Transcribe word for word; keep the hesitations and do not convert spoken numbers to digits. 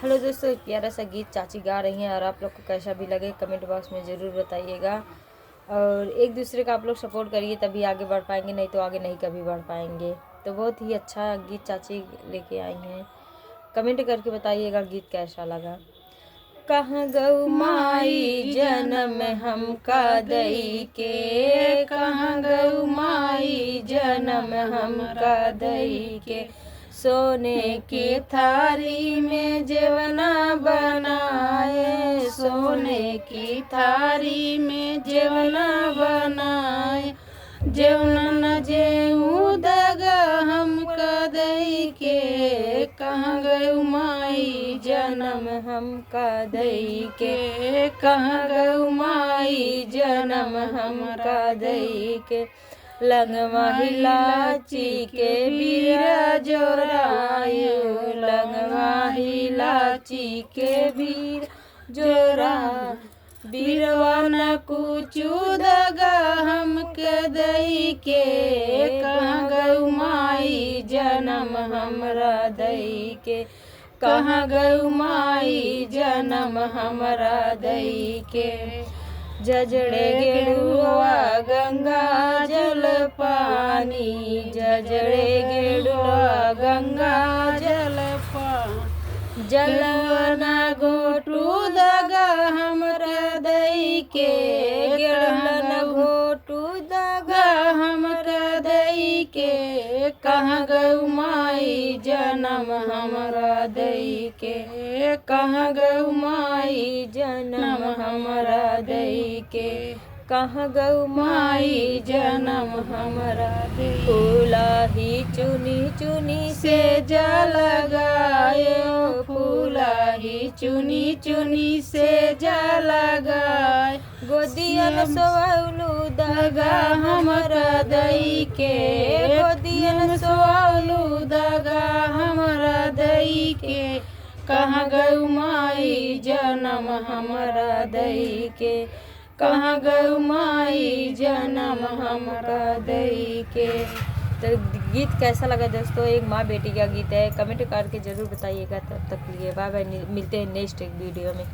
हेलो दोस्तों, एक प्यारा सा गीत चाची गा रही हैं और आप लोग को कैसा भी लगे कमेंट बॉक्स में ज़रूर बताइएगा। और एक दूसरे का आप लोग सपोर्ट करिए, तभी आगे बढ़ पाएंगे, नहीं तो आगे नहीं कभी बढ़ पाएंगे। तो बहुत ही अच्छा गीत चाची लेके आई हैं। कमेंट करके बताइएगा गीत कैसा लगा। कहाँ गऊ माई जनम हमका दई के, कहाँ गऊ माई जनम हमका दई के। सोने के थारी में जेवना बनाए, सोने की थारी में जेवना बनाए। जेवना न जेऊ दगा हमका दई के, कहाँ गऊ माई जनम हमका दई के, कहाँ गऊ माई जनम हमका दई के। लंगवा इलाची के बीरा जोरायु, लंगवा इलाची के बीरा जोरा। बीरवा न कुचु दगा हमके दई के, कहाँ गऊ माई जनम हमरा दई के, कहाँ गऊ माई जनम हमरा दई के। जजड़े गेड़ुआ गंगा जल पानी, जजड़े गेड़ुआ गंगा जल पानी। जलवा न घोटू दगा हमरा दई के, गेड़ुआ न घोटू दगा हमरा दई के। कहाँ गऊ माई जनम हमरा दई के, कहाँ गऊ माई जनम हमरा दई के, कहाँ गऊ माई जनम हमरा दई। फूला ही चुनी चुनी सेज लगायो, फूला ही चुनी चुनी सेज लगाय। गोदियन सोवलू दगा हमरा दई के, गोदियन सोवलू दगा हमरा दई के। कहाँ गऊ माई जनम हमरा दई के, कहाँ गऊ माई जनम हमरा दई के। तो गीत कैसा लगा दोस्तों? एक माँ बेटी का गीत है, कमेंट करके ज़रूर बताइएगा। तब तक के लिए बाय बाय, मिलते हैं नेक्स्ट एक वीडियो में।